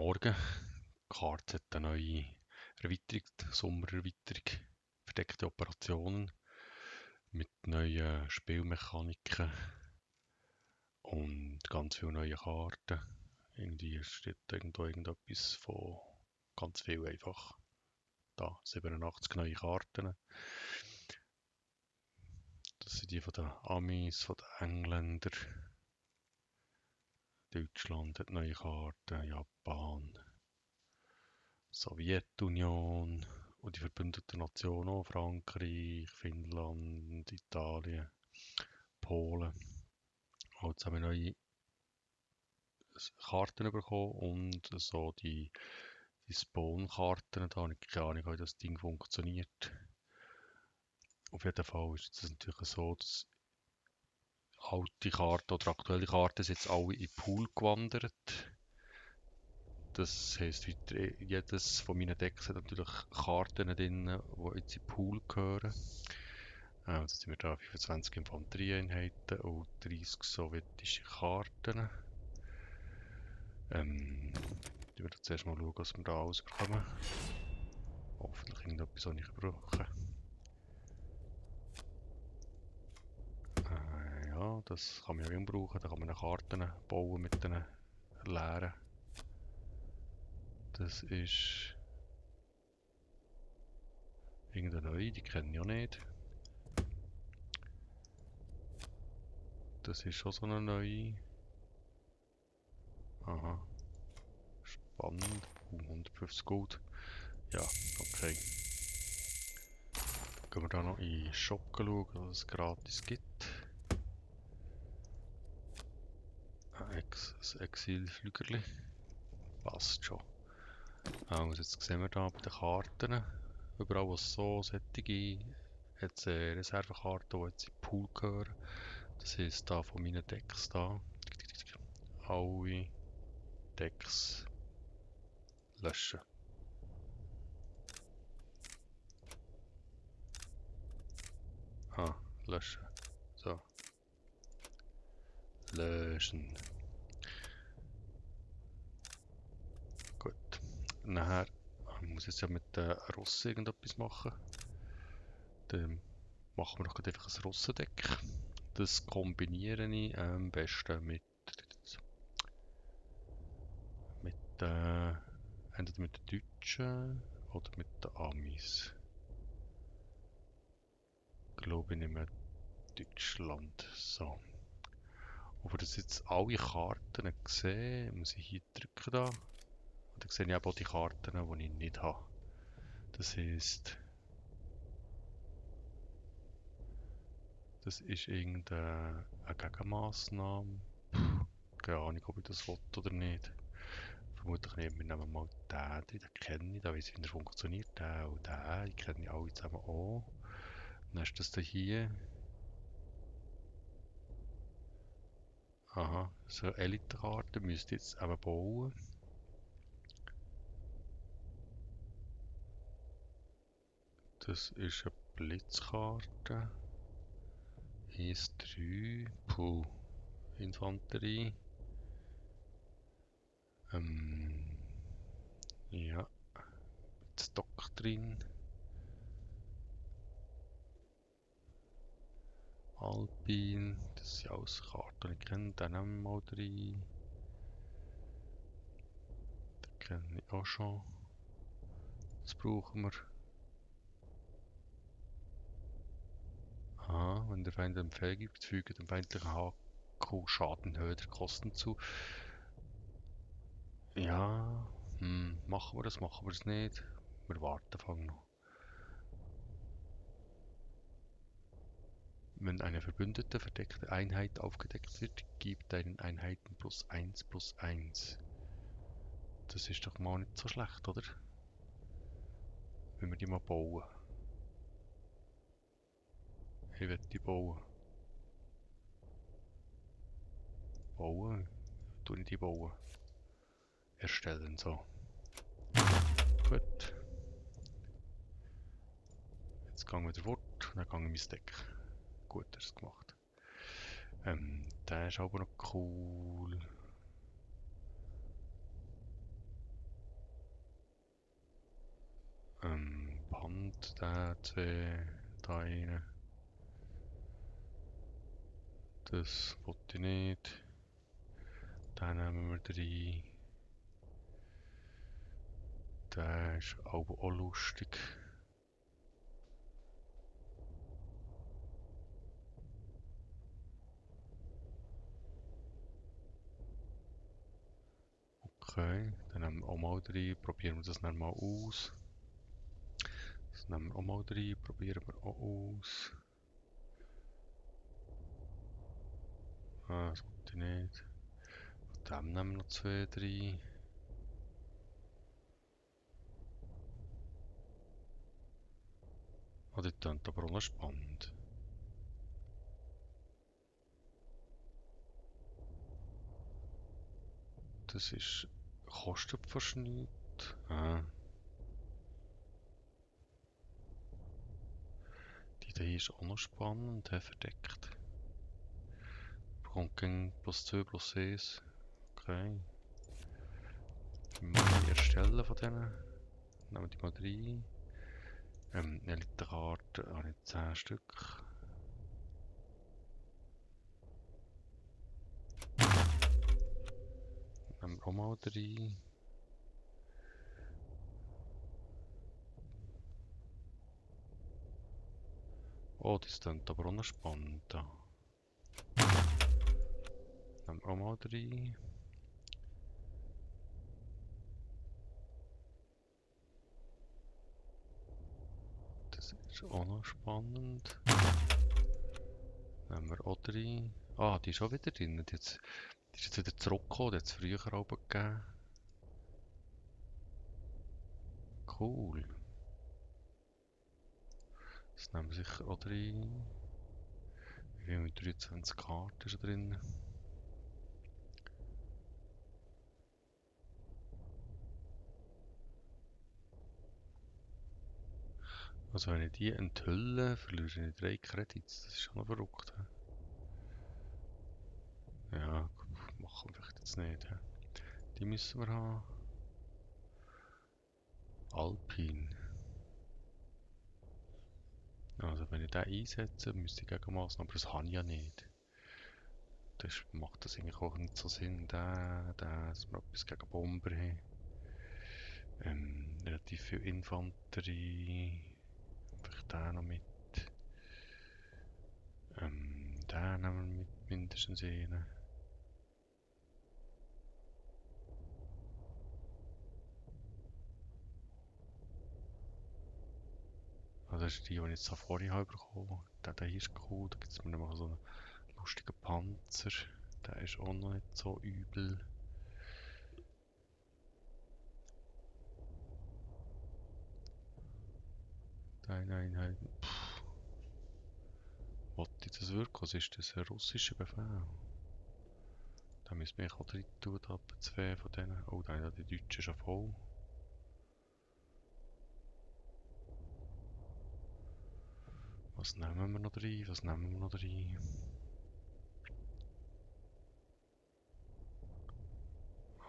Morgen. Die Karte hat eine neue Erweiterung, die Sommererweiterung, verdeckte Operationen mit neuen Spielmechaniken und ganz viele neue Karten. Irgendwie steht irgendwo irgendetwas von ganz viel einfach. Da, 87 neue Karten. Das sind die von den Amis, von den Engländern. Deutschland hat neue Karten, Japan, Sowjetunion und die Verbündeten Nationen auch, Frankreich, Finnland, Italien, Polen. Auch zusammen neue Karten bekommen und so die Spawn-Karten. Da habe ich keine Ahnung, wie das Ding funktioniert. Auf jeden Fall ist es natürlich so, dass alte Karten oder aktuelle Karten sind jetzt alle in den Pool gewandert. Das heisst, jedes von meinen Decks hat natürlich Karten drin, die jetzt in den Pool gehören. Jetzt sind wir da 25 Infanterieeinheiten und 30 sowjetische Karten. Ich werde zuerst mal schauen, was wir da alles bekommen. Hoffentlich irgendetwas, was ich brauche. Ja, das kann man ja immer brauchen. Da kann man Karten bauen mit den leeren. Das ist irgendeine neue, die kenne ich auch nicht. Das ist schon so eine neue. Aha. Spannend. 150 Gold. Ja, okay. Gehen wir da noch in den Shop schauen, was es gratis gibt. Ein Exilflügerli. Passt schon. Also jetzt sehen wir da bei den Karten, überall wo es so solche hat es Reservekarten, die jetzt in den Pool gehören. Das heisst da von meinen Decks da. Alle Decks löschen. Löschen. So. Löschen. Gut. Nachher muss ich jetzt ja mit den Russen irgendetwas machen. Dann machen wir doch einfach ein Russendeck. Das kombiniere ich am besten entweder mit den Deutschen oder mit den Amis. Ich glaube, ich nehme Deutschland. So. Und für das jetzt alle Karten sehen, muss ich hier drücken da. Und dann sehe ich auch die Karten, die ich nicht habe. Das heisst, das ist irgendeine Gegenmaßnahme. Keine Ahnung, ob ich das will oder nicht. Vermutlich nicht. Wir nehmen mal den kenne ich, da weiss ich, wie er funktioniert. Den und den, die kenne ich alle zusammen auch. Dann ist das hier. Aha, so eine Elite-Karte müsst ihr jetzt eben bauen. Das ist eine Blitzkarte. 1-3. Puh. Infanterie. Ja. Mit Doktrin. Alpin. Das sind alles Karten, die ich kenne. Den nehmen wir mal rein. Den kenne ich auch schon. Das brauchen wir. Aha, wenn der Feind einen Befehl gibt, füge dem feindlichen HQ Schadenhöhe der Kosten zu. Ja, machen wir das nicht? Wir warten fang noch. Wenn eine verbündete verdeckte Einheit aufgedeckt wird, gibt deinen Einheiten +1/+1. Das ist doch mal nicht so schlecht, oder? Wenn wir die mal bauen. Ich will die bauen. Bauen? Tue ich die bauen? Erstellen, so. Gut. Jetzt gehen wir wieder fort und dann gehe ich mein Deck. Gut, hast du es gemacht. Der ist aber noch cool. Band, der 2, da rein. Das wollte ich nicht. Den nehmen wir rein. Der ist auch lustig. Okay, dann nehmen wir auch mal rein. Probieren wir das dann mal aus. Das nehmen wir auch mal rein. Probieren wir auch aus. Ah, das wollte ich nicht. Von dem nehmen wir noch 2 rein. Oh, die klingt aber auch noch spannend. Das ist... kostet fast nichts. Ah, die da hier ist auch noch spannend, verdeckt. Bekommt gegen +2 +1. Okay. Mal erstellen von denen. Nehmen wir die mal rein. Elite-Karte habe ich 10 Stück. Nehmen wir auch mal rein. Oh, das klingt aber auch noch spannend. Da. Nehmen wir auch mal rein. Das ist auch noch spannend. Nehmen wir auch rein. Ah, die ist auch wieder drin. Die ist jetzt wieder zurückgekommen. Die hat es früher auch gegeben. Cool. Das nehmen wir sicher auch rein. Wie viel mit 23 Karten ist drin? Also wenn ich die enthülle, verliere ich 3 Credits. Das ist schon noch verrückt. He? Ja, machen wir vielleicht jetzt nicht. He? Die müssen wir haben. Alpine. Also wenn ich den einsetze, müsste ich Gegenmaßnahmen, aber das habe ich ja nicht. Das macht das eigentlich auch nicht so Sinn, dass wir etwas gegen Bomber haben. Relativ viel Infanterie. Vielleicht den noch mit. Den nehmen wir mit mindestens einen. Also das ist die ich jetzt vorhin habe bekommen. Der hier ist cool. Da gibt es mir noch so einen lustigen Panzer. Der ist auch noch nicht so übel. Deine Einheit. Wollte ich das wirklich? Was ist das? Ein russischer Befehl? Da müssen wir auch drin tun, da etwa 2 von denen. Oh, da haben die Deutschen schon voll. Was nehmen wir noch rein? Was nehmen wir noch rein?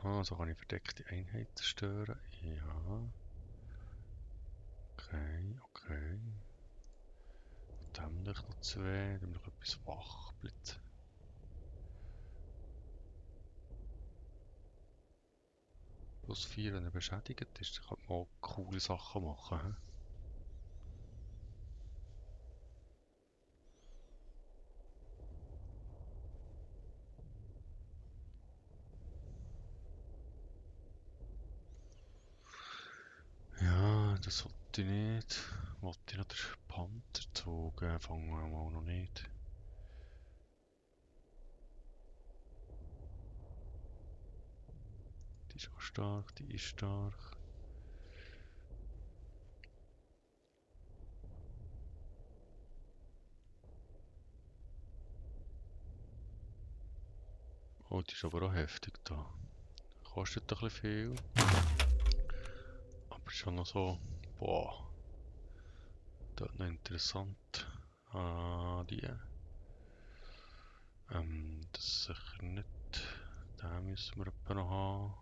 Ah, so kann ich verdeckte Einheiten zerstören. Ja. Okay, okay. Dann haben wir noch 2. Dann haben wir noch etwas Wachblitz. +4, wenn er beschädigt ist, dann kann man auch coole Sachen machen. He? Ja, das wollte ich nicht. Wollte ich noch den Panzerzug? Fangen wir mal noch nicht. Die ist auch stark, die ist stark. Oh, die ist aber auch heftig da. Kostet ein bisschen viel. Aber schon noch so. Boah. Das ist noch interessant. Ah, die. Das sicher nicht. Den müssen wir etwa noch haben.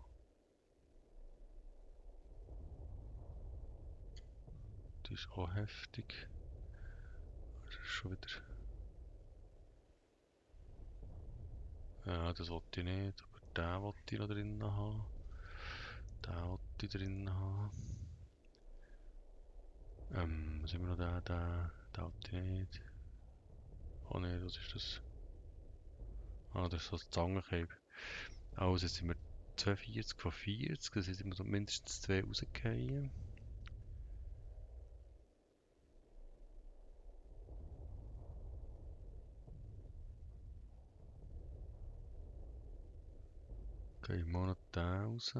die ist auch heftig. Das ist schon wieder... Ja, das wollte ich nicht, aber den wollte ich noch drin haben. Den wollte ich drin haben. Was haben wir noch? Den wollte ich nicht. Oh ne, was ist das? Ah, das ist so ein Zangenkälb. Also jetzt sind wir 42 von 40, das heißt, ich muss noch mindestens 2 rausgehen. Okay, ich mache noch den raus.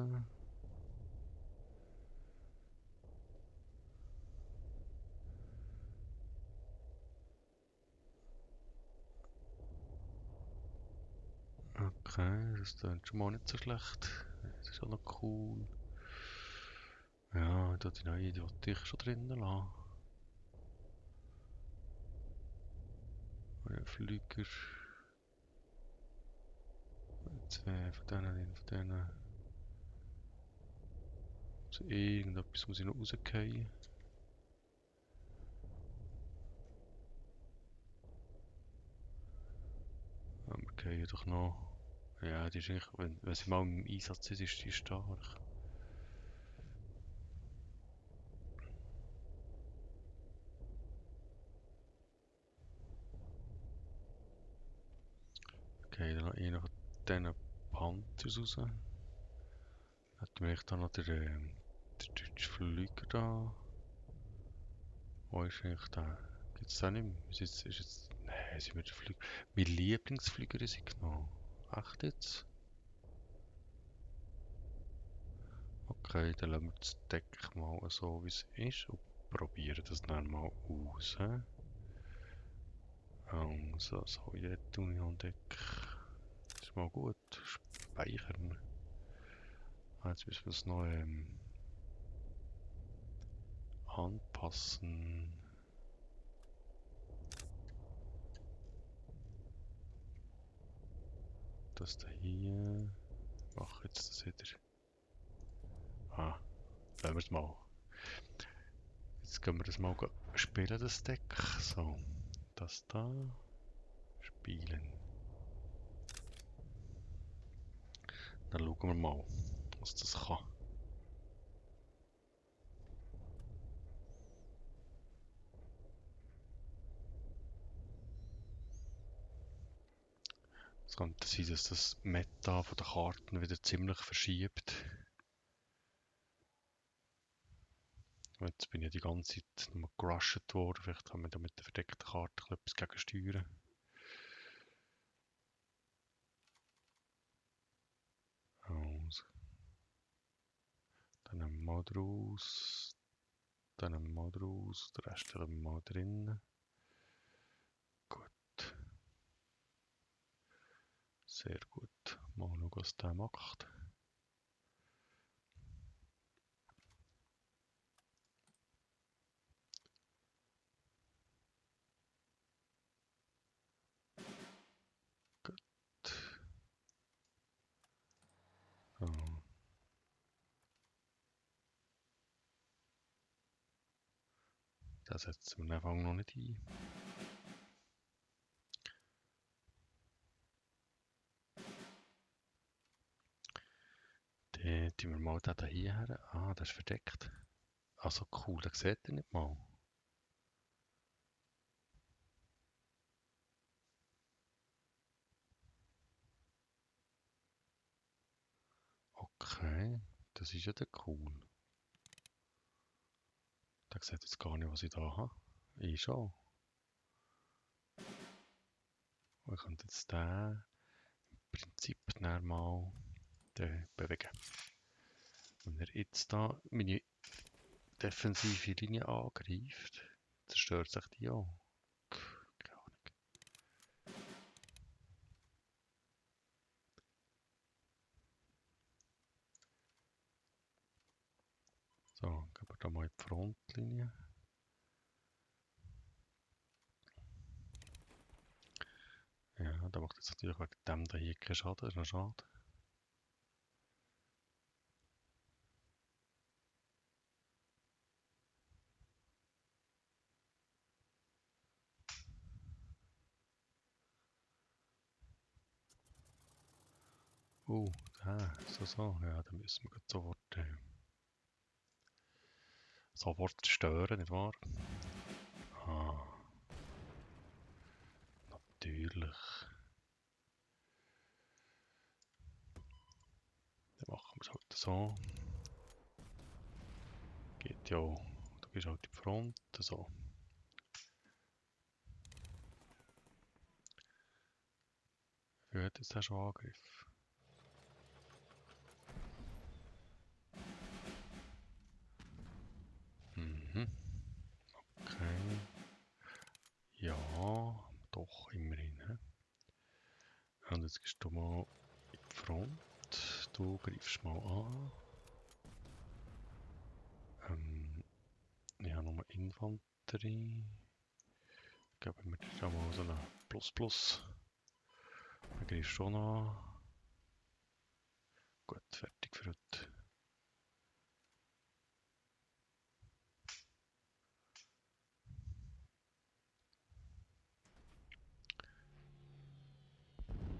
Okay, das klingt schon mal nicht so schlecht. Das ist auch noch cool. Ja, da die neue, die wollte ich schon drinnen lassen. Ein Flüger. Zwei von denen, von denen. Also irgendetwas muss ich noch rausgehen. Wir gehen doch noch. Ja, die ist eigentlich, wenn sie mal im Einsatz ist die stark. Okay, dann noch einer von diesen Panthers raus. Hätten wir echt dann noch den deutschen Flüger da. Wo ist eigentlich der? Gibt es den nicht mehr? Ist jetzt... Nein, sind wir der Flüger... Mein Lieblingsflüger ist genommen. Echt jetzt? Okay, dann lassen wir das Deck mal so wie es ist und probieren das dann mal aus. He? Also, Sowjetunion Deck. Ist mal gut. Speichern. Jetzt müssen wir es noch anpassen. Das da hier. Mach jetzt das wieder. Ah, lassen wir es mal. Jetzt können wir das mal spielen, das Deck. So, das da. Spielen. Dann schauen wir mal, was das kann. Es könnte sein, dass das Meta von den Karten wieder ziemlich verschiebt. Jetzt bin ich die ganze Zeit nur gerusht worden. Vielleicht kann man da mit der verdeckten Karte etwas gegensteuern. Also, dann nehmen wir mal draus. Dann nehmen wir mal draus. Den Rest stellen wir mal drin. Gut. Sehr gut. Mal schauen, was der macht. Gut. So. Das setzen wir einfach noch nicht ein. Dann tun wir mal den hier her. Ah, das ist verdeckt. Also cool, das seht ihr nicht mal. Okay, das ist ja dann cool. Der sieht jetzt gar nicht, was ich da habe. Ich schon. Und ich könnte jetzt den im Prinzip dann mal bewegen. Wenn er jetzt da meine defensive Linie angreift, zerstört sich die auch. Keine Ahnung. So, gehen wir da mal in die Frontlinie. Ja, da macht jetzt natürlich wegen dem da hier keinen Schaden, das ist noch schade. So. Ja, dann müssen wir grad sofort stören, nicht wahr? Ah, natürlich. Dann machen wir es halt so. Geht ja, du gehst halt in die Front, so. Wie hat jetzt schon Angriff? Mhm, okay. Ja, doch, immerhin. He? Und jetzt gehst du mal in die Front. Du greifst mal an. Ich habe nur Infanterie. Geben wir dir da mal so einen Plus. Dann greifst du schon an. Gut, fertig für heute.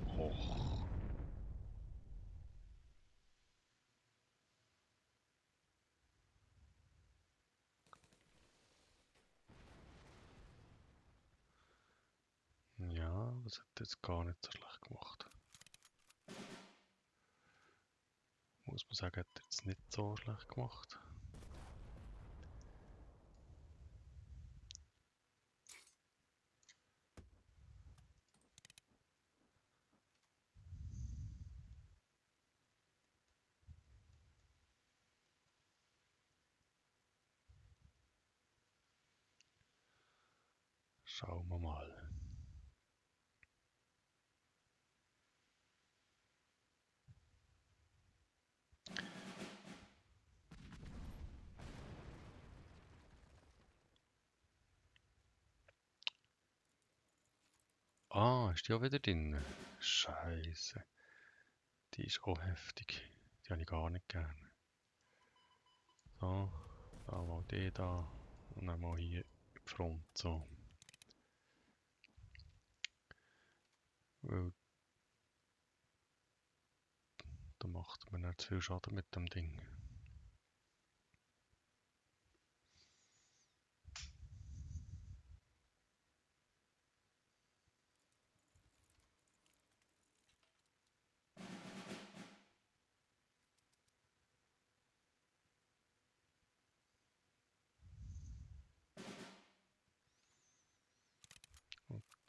Hoch. Ja, das hat jetzt gar nicht so schlecht gemacht. Muss man sagen, hat er jetzt nicht so schlecht gemacht. Schauen wir mal. Ah, ist die auch wieder drin? Scheiße. Die ist auch heftig. Die habe ich gar nicht gern. So, da mal die da. Und dann mal hier in die Front. So. Weil da macht man nicht zu viel Schaden mit dem Ding.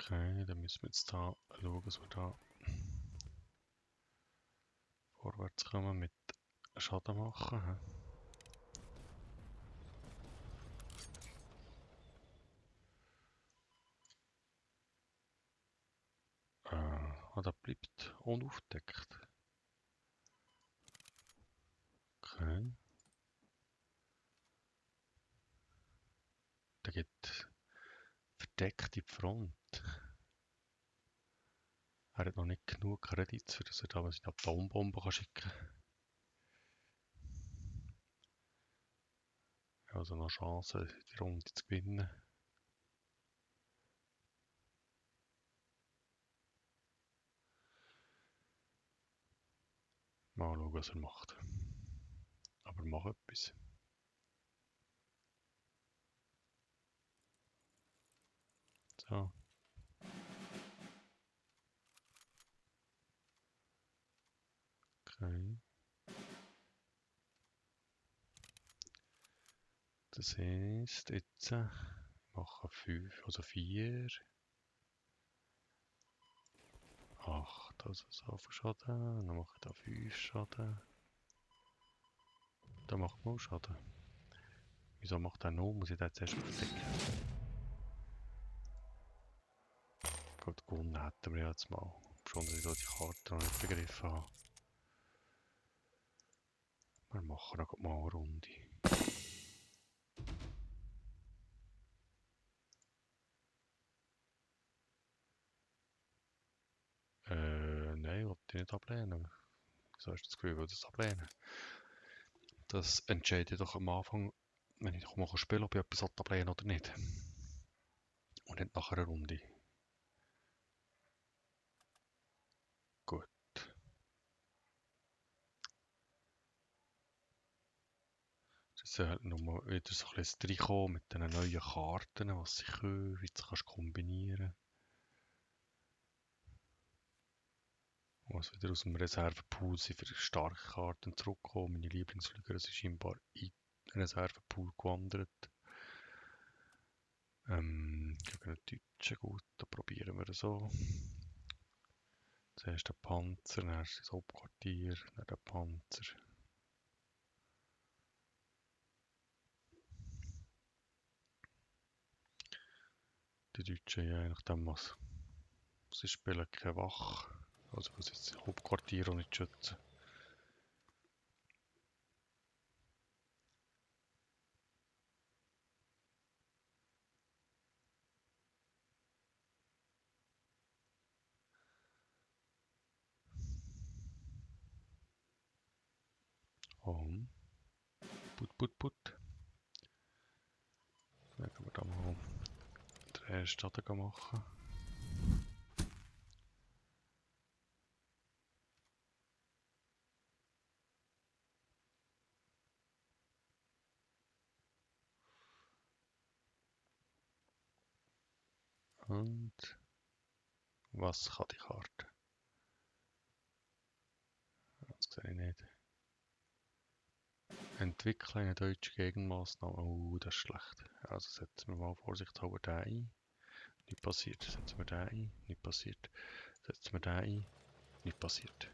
Okay, dann müssen wir jetzt da schauen, dass wir da vorwärts kommen mit Schaden machen. Der bleibt unaufdeckt. Okay. Der geht verdeckt in die Front. Er hat noch nicht genug Kredits, für dass er da seine Atombomben schicken kann. Also noch Chance, die Runde zu gewinnen. Mal schauen, was er macht. Aber mach etwas. So. Okay. Das heisst, jetzt machen 5, also 4, 8, also so viel Schaden. Dann mache ich da 5 Schaden. Da macht man auch Schaden. Wieso macht er noch? Muss ich den jetzt erst verdecken? Gut, gewonnen hätten wir jetzt mal. Schon, dass ich da die Karte noch nicht begriffen habe. Wir machen noch mal eine Runde. Nein, wollte ich nicht ablehnen. Wieso hast du das Gefühl, ich würde das ablehnen? Das entscheide ich doch am Anfang, wenn ich mal spielen kann, ob ich etwas ablehnen oder nicht. Und nicht nach einer Runde. Gut. Es soll halt nur wieder so ein bisschen reinkommen mit diesen neuen Karten, was sie können, wie du sie kannst kombinieren. Was wieder aus dem Reservepool sind für starke Karten zurückkommen. Meine Lieblingsflüger sind scheinbar in den Reservepool gewandert. Gegen einen Deutschen, gut, dann probieren wir so. Zuerst der Panzer, dann das Hauptquartier, dann der Panzer. Die Deutschen, ja, je nachdem was. Sie spielen keine Wache, also muss jetzt das Hauptquartier auch nicht schützen. Put. Dann können wir da mal den ersten machen. Und was kann die Karte? Das sehe ich nicht. Entwickeln eine deutsche Gegenmaßnahme. Oh, das ist schlecht. Also setzen wir mal vorsichtshalber den ein. Nicht passiert. Setzen wir den ein. Nicht passiert. Setzen wir den ein. Nicht passiert.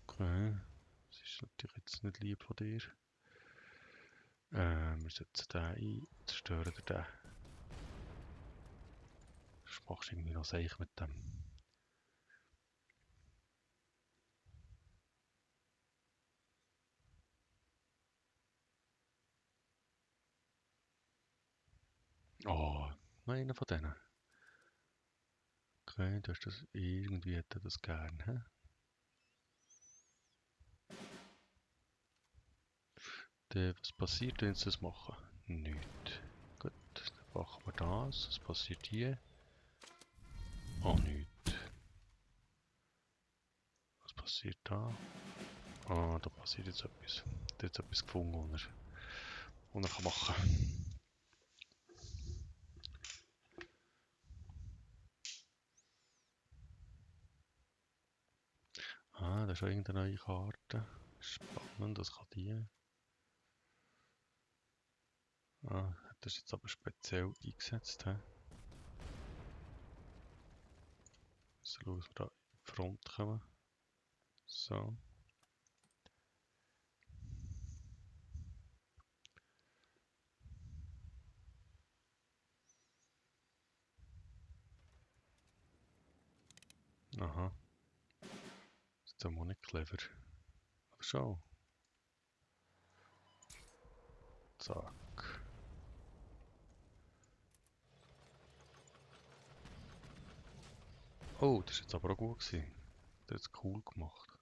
Okay. Das ist natürlich jetzt nicht lieb von dir. Wir setzen den ein. Zerstören den. Das machst du irgendwie noch Seich mit dem. Oh, noch einer von denen. Okay, du hast das irgendwie hätte das gern, hä? Was passiert, wenn sie das machen? Nichts. Gut, dann machen wir das. Was passiert hier? Oh, nichts. Was passiert da? Ah, da passiert jetzt etwas. Da hat jetzt etwas gefunden, was er machen kann. Ah, da ist auch irgendeine neue Karte. Spannend, was kann die? Ah, das ist jetzt aber speziell eingesetzt. He? So, schauen, dass wir da in die Front kommen. So. Aha. Das ist aber nicht clever. Aber schon. Zack. Oh, das ist jetzt aber auch gut gewesen. Das hat es cool gemacht.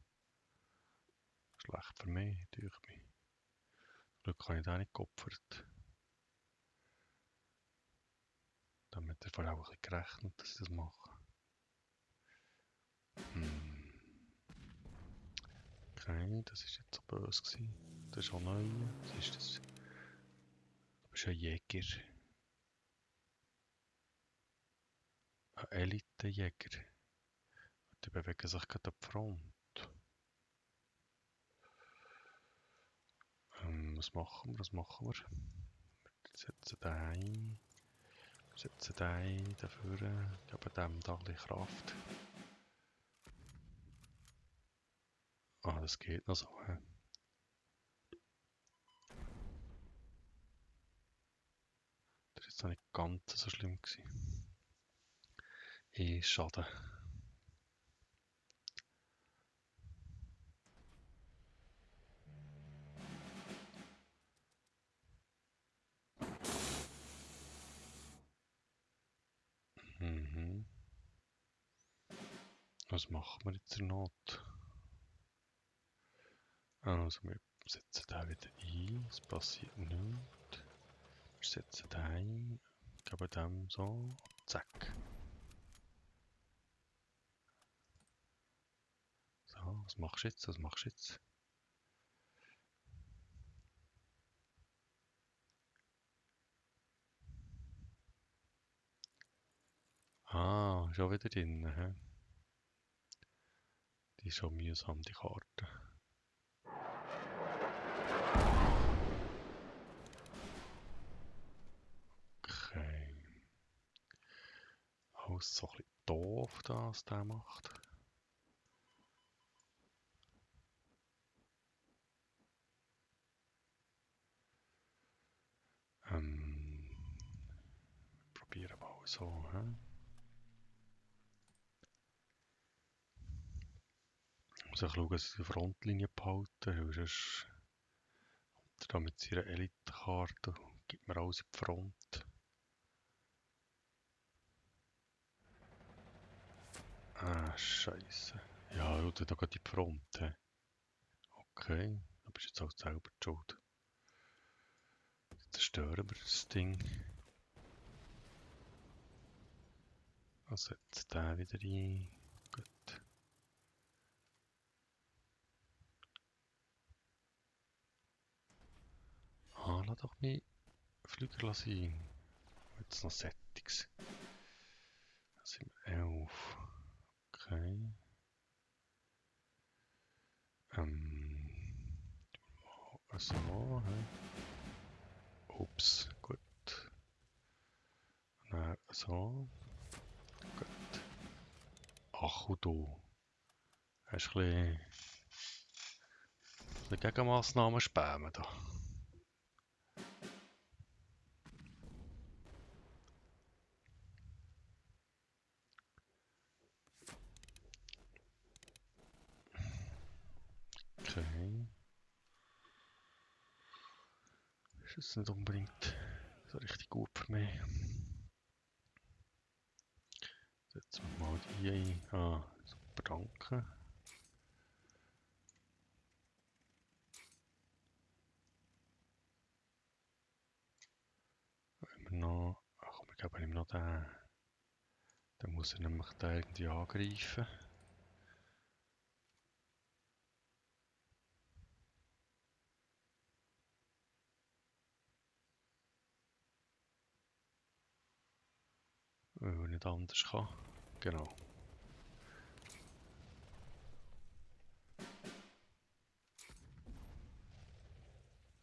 Schlecht für mich, durch mich. Glück habe ich da nicht geopfert. Damit hat er auch ein bisschen gerechnet, dass ich das mache. Okay, das ist jetzt so böse gewesen. Das ist auch neu. Was ist das? Du bist ein Jäger. Ein Elite-Jäger. Die bewegen sich gerade an die Front. Was machen wir? Wir setzen den ein. Wir setzen den ein dafür. Geben dem da ein bisschen Kraft. Ah, das geht noch so. Das ist jetzt noch nicht ganz so schlimm gewesen. Schade. Was machen wir jetzt in Not? Also wir setzen den wieder ein, es passiert nichts. Wir setzen den ein, geben dem so, zack. Was machst du jetzt? Was machst du jetzt? Ah, schon wieder drin. Hä? Die ist schon mühsam, die Karte. Okay. Alles so ein bisschen doof, da, was der macht. Probieren wir mal so. Hä? Ich muss auch schauen, dass ich die Frontlinie behalte, weil sonst kommt er da mit seiner Elite-Karte und gibt mir alles in die Front. Ah, Scheiße. Ja, schau dir da gerade in die Front. Hä? Okay, da bist du jetzt auch selber die schuld. Jetzt zerstören wir das Ding. Also jetzt den wieder rein. Gut. Ah, lass doch mich Flüger sein. Jetzt noch Settings. Da sind wir 11. Okay. So, hä? Ups, gut. Dann so. Gut. Ach, und du. Hast ein bisschen Gegenmaßnahmen spammen da. Okay. Ist jetzt nicht unbedingt so richtig gut für mich. Setzen wir mal die ein. Ah, super, danke. Wenn wir noch... Ach, wir geben ihm noch den. Dann muss er nämlich den irgendwie angreifen. Weil er nicht anders kann. Genau.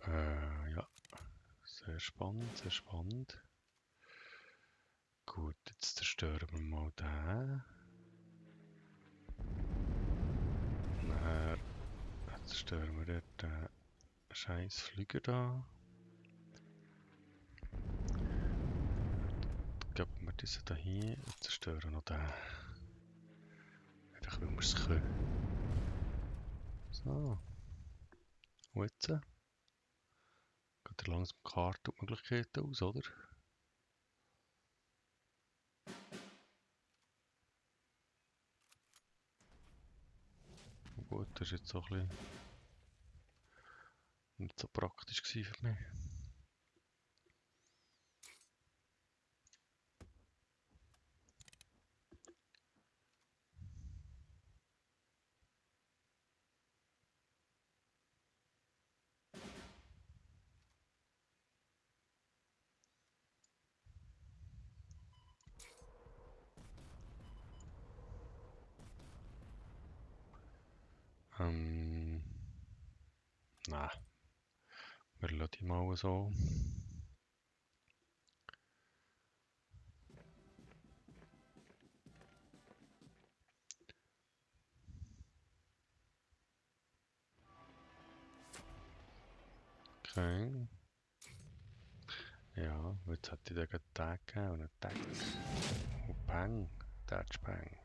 Ja. Sehr spannend, sehr spannend. Gut, jetzt zerstören wir mal den. Dann zerstören wir dort den scheiß Flüger da. Geben wir diesen da hier und zerstören noch den. Einfach weil wir es können. So. Und jetzt? Geht er langsam die Karte und die Möglichkeiten aus, oder? Gut, das war jetzt so ein bisschen nicht so praktisch für mich. Nein, wir lassen die mal so. Okay. Ja, jetzt hat ich den gerade Tag gegeben und einen Tag. Und Peng, Touch Peng.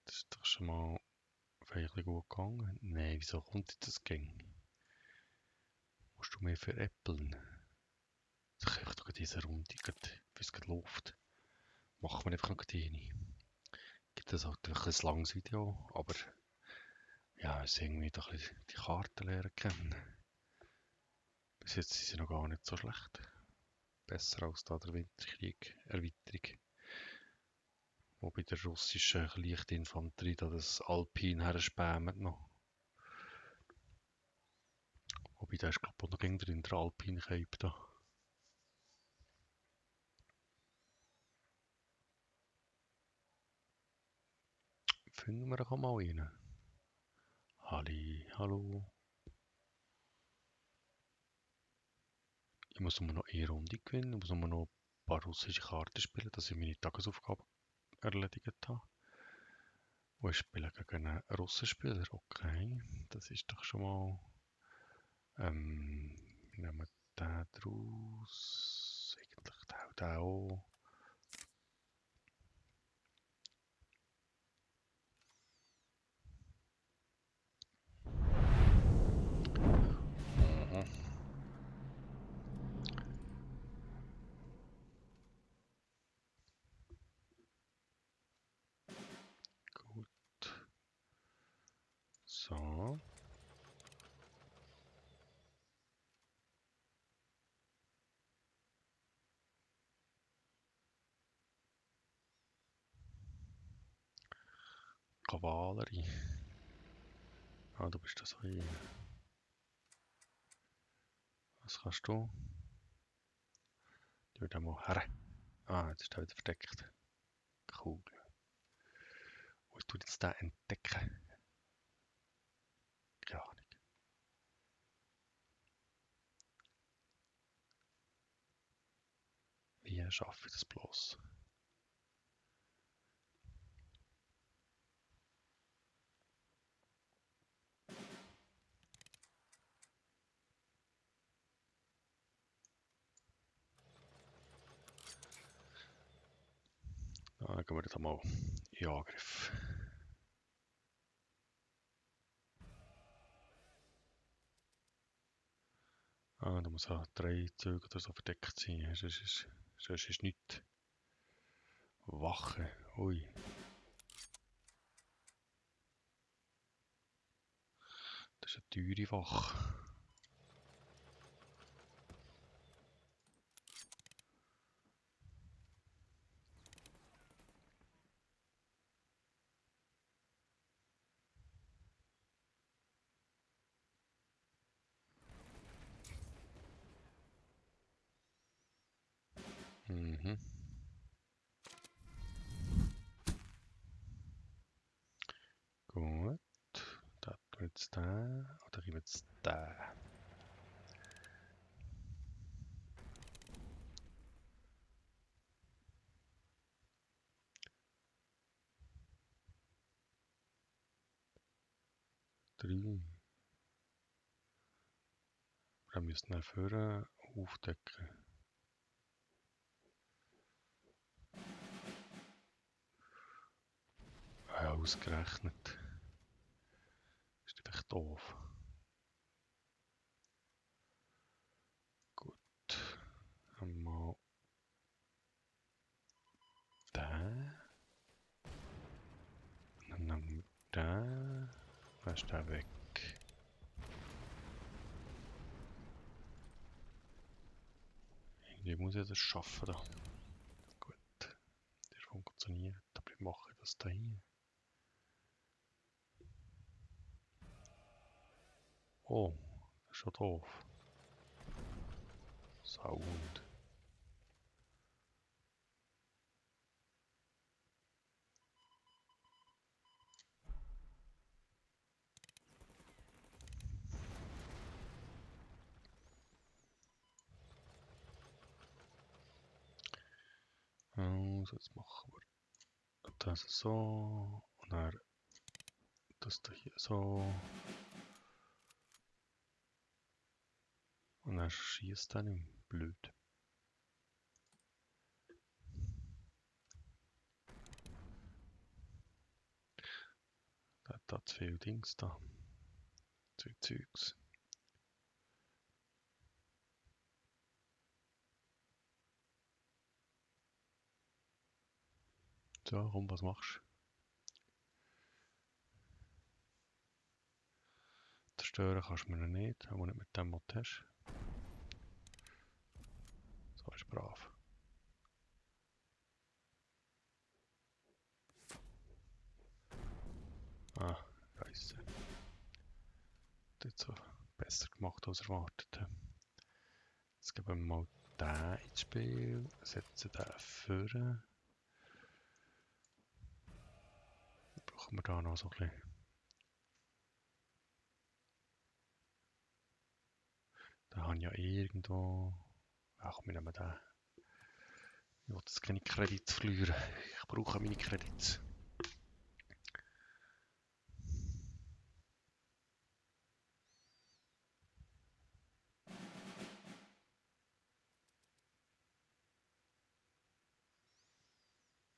Das ist doch schon mal vielleicht gut gegangen. Nein, wieso kommt jetzt das Gang? Musst du mehr veräppeln? Ich kann doch diese Runde, wie es gerade läuft. Machen wir einfach noch die. Gibt es halt ein langes Video, aber ja, es irgendwie doch ein bisschen die Karten lernen kennen. Bis jetzt sind sie noch gar nicht so schlecht. besser als da der Winterkrieg Erweiterung. Wo bei der russischen Leichtinfanterie da das Alpin her spammt noch. Wobei da ist glaube ich auch noch in der Alpin-Cape da. Finden wir doch mal rein. Halli, hallo. Ich muss nur noch eine Runde gewinnen, ich muss nur noch ein paar russische Karten spielen, dass ich meine Tagesaufgabe erledigt habe. Und ich spiele gegen einen Russenspieler, okay. Das ist doch schon mal... nehmen wir den draus. Eigentlich den auch. Mhm. Gut. So. Kavallerie. Ah, du bist das hier. Was kannst du? Ich würde mal her. Ah, jetzt ist er wieder verdeckt. Cool. Wo ich tue jetzt den entdecken? Keine Ahnung. Wie schaffe ich das bloß? Dann gehen wir da mal in Angriff. Ah, da muss ja 3 Züge oder so verdeckt sein. Sonst ist nichts. Wache. Ui. Das ist eine teure Wache. Mhm. Gut. Da tun wir jetzt den. Oder ich jetzt den. Drei. Wir müssen ihn vorne aufdecken. Ja, ausgerechnet. Ist einfach doof. Gut. Einmal den. Dann nehmen wir den. Dann ist der weg. Irgendwie muss ich das schaffen da. Gut. Der funktioniert. Aber ich mache das da hier. Oh, das ist schon doof. Sound. Also jetzt machen wir das so. Und dann das da hier so. Und dann schießt er nicht. Blöd. Der hat da zu viel Dings da. Zu viel Zeugs. So, komm, was machst du? Zerstören kannst du mir noch nicht, aber nicht mit dem, was du hast. So, ist brav. Ah, Scheiße. Das hat so besser gemacht als erwartet. Jetzt geben wir mal den ins Spiel, setzen den vor. Brauchen wir da noch so ein bisschen. Da habe ich ja irgendwo. Ach, wir nehmen den. Ich will jetzt keine Kredite verlieren. Ich brauche meine Kredite.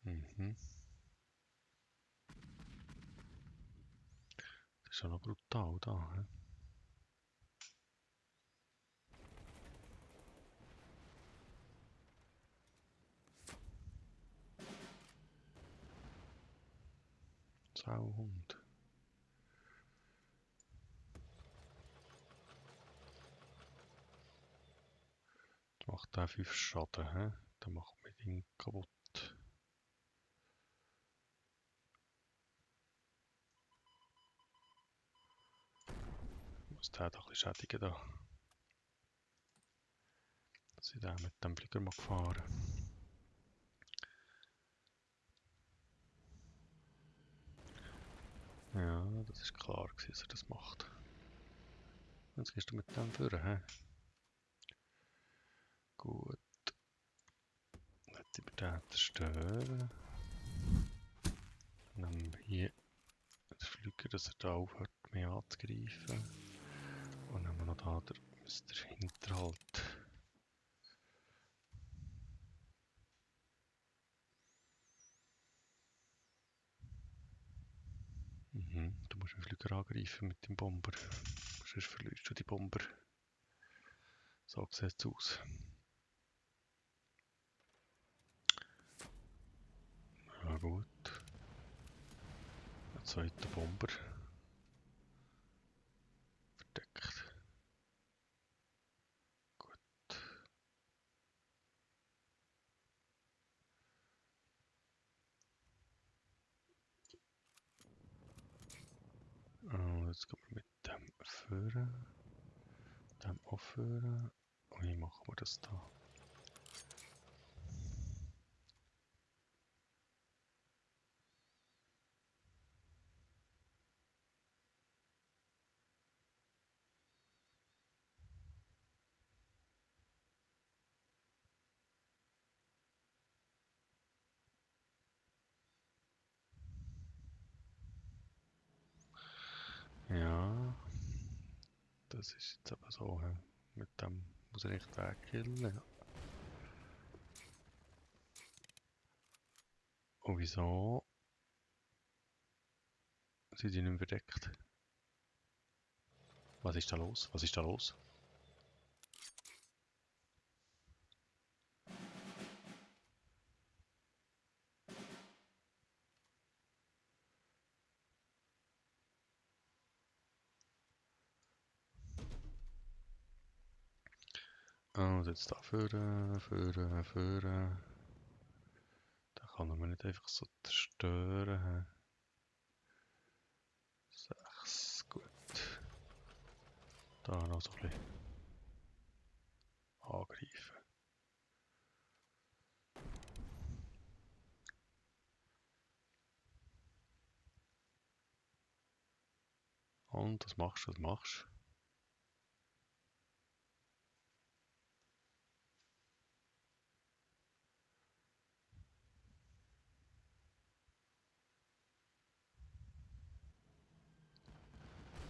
Mhm. Das ist ja noch brutal da. He? Sauhund. Das macht der 5 Schaden. He? Dann macht man ihn kaputt. Ich muss den da ein bisschen schädigen. Da. Dass ich den mit dem Flieger mal gefahren. Ja, das ist klar, dass er das macht. Jetzt gehst du mit dem führen, hä? Gut. Jetzt über den zerstören. Dann nehmen wir hier den Flüger, dass er da aufhört, mich anzugreifen. Und dann haben wir noch da den Mr. Hinterhalt. Mhm, du musst den Flüger angreifen mit dem Bomber. Sonst verlierst du die Bomber. So sieht es aus. Ja gut. Ein zweiter Bomber. Verdeckt. Gut. Jetzt gehen wir mit dem führen. Dem aufführen. Und wie machen wir das da? Ja, das ist jetzt aber so. He? Mit dem muss ich echt wegkillen. Ja. Und wieso sind die nicht mehr verdeckt? Was ist da los? Was ist da los? Also jetzt da führen. Da kann man nicht einfach so zerstören. 6, gut. Da noch so ein bisschen angreifen. Und was machst du? Was machst du?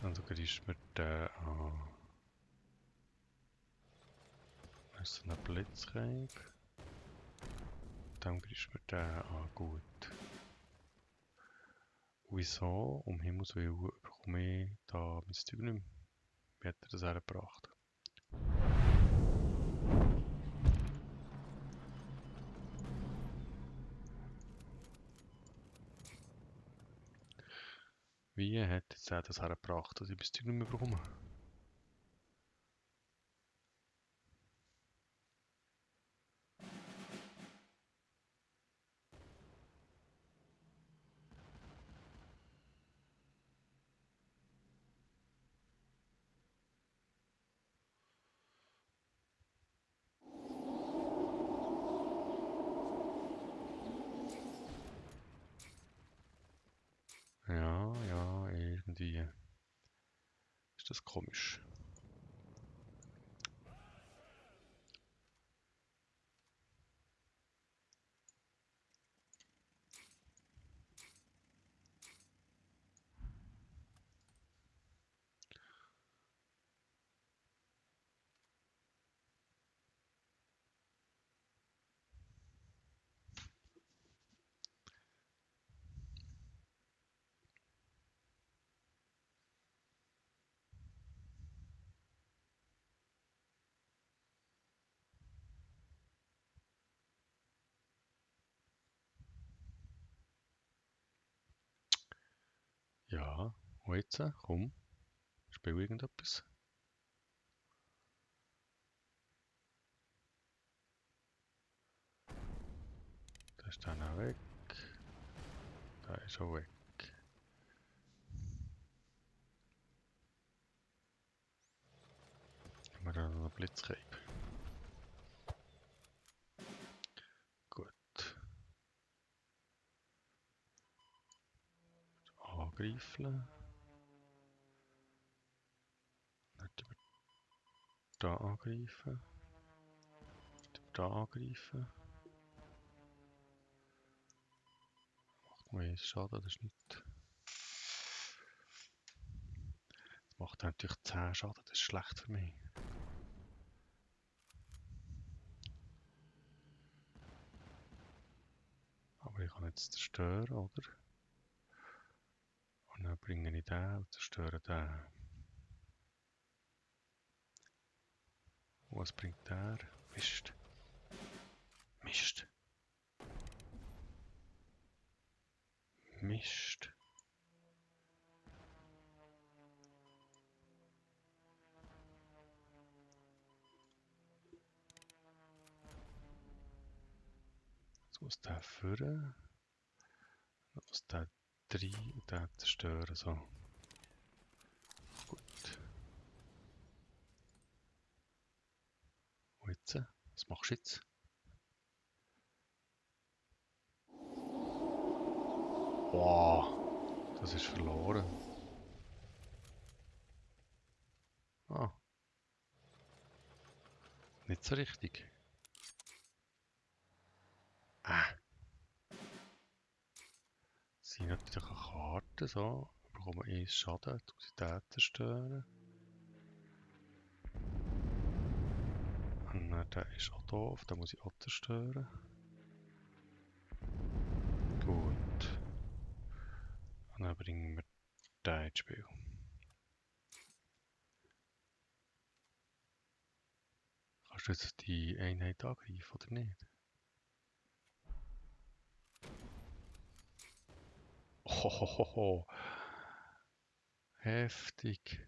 Also greifst du mir den an. Das ist ein Blitzkrieg. Dann greifst du mir den an. Gut. Wieso? Um Himmels Willen bekomme ich da mein Zeug nicht mehr. Wie hat er das hergebracht? Wie hat jetzt er das hergebracht, dass ich mein Zeug nicht mehr bekomme? irgendwie ist das komisch. Ja, und jetzt, komm, spiel irgendetwas. Da ist dann auch weg. Da ist auch weg. Haben wir da noch einen Blitzcape? Gut. Angreifen. Nicht über da angreifen. Nicht über da angreifen. Macht mir jetzt Schaden, das ist nicht. Das macht natürlich 10 Schaden, das ist schlecht für mich. Aber ich kann jetzt zerstören, oder? Und dann bringe ich den und zerstöre den. Und was bringt der? Mist. Mist. Mist. Jetzt muss der führen. Dann muss der 3 und den zerstören. So. Gut. Und jetzt? Was machst du jetzt? Wow, das ist verloren. Ah, nicht so richtig. Das sind natürlich eine Karte, so. Bekommen wir 1 Schaden, tue ich den zerstören. Und dann der ist auch doof, den muss ich auch zerstören. Gut. Und dann bringen wir den ins Spiel. Kannst du jetzt die Einheit angreifen oder nicht? Hohoho. Heftig.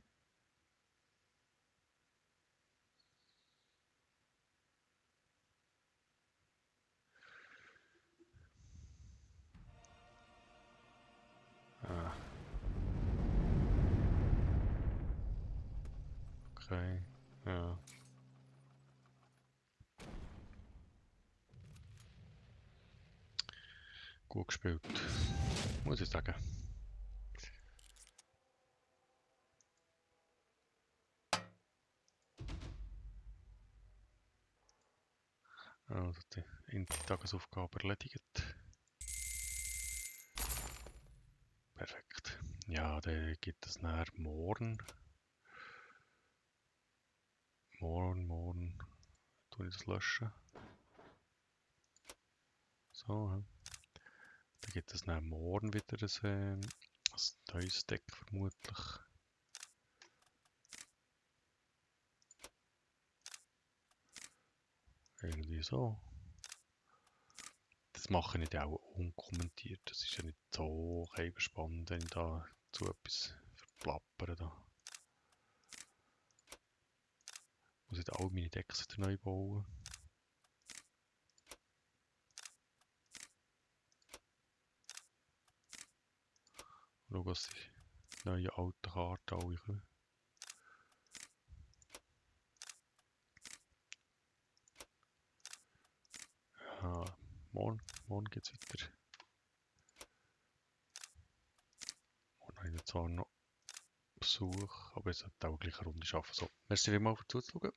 Ah, okay. Ja. Gut gespielt. Muss ich sagen. Also die Tagesaufgabe erledigt. Perfekt. Ja, dann gibt es nachher morgen. Morgen tue ich das löschen. So, ja. Dann gibt es dann morgen wieder ein neues Deck vermutlich. Irgendwie so. Das mache ich auch unkommentiert. Das ist ja nicht so spannend, wenn ich da zu etwas verplappere. Da muss ich all meine Decks wieder neu bauen. Schauen, was die neuen alten Karten alle können. Ja, morgen geht es weiter. Morgen habe ich zwar noch Besuch, aber ich sollte auch gleich eine Runde arbeiten. So, merci vielmals für zuzuschauen.